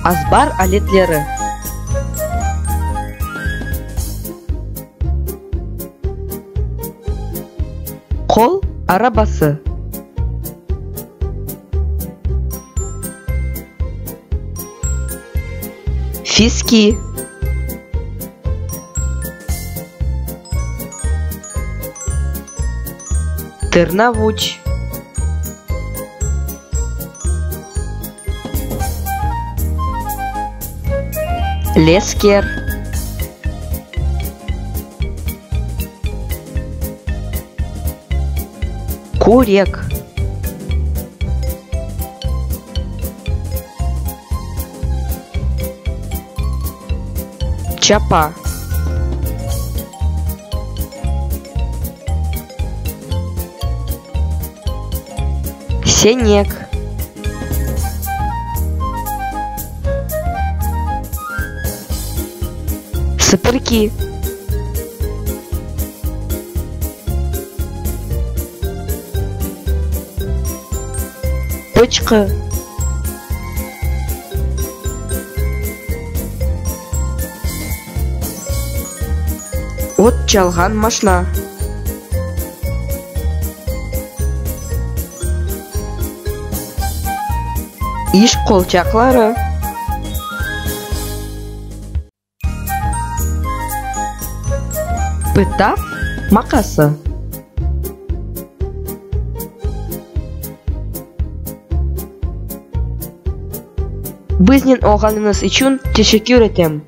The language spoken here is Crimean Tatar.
Azbar aletleri. Qol arabası. Fiski. Tırnavuç. Lesker. Kürek. Çapa. Senek. Sipirki. Pıçqı. Ot çalğan maşna. İş qolçaqları. Pıtaq maqası. Biznen olğanıñız içün teşekkür etem.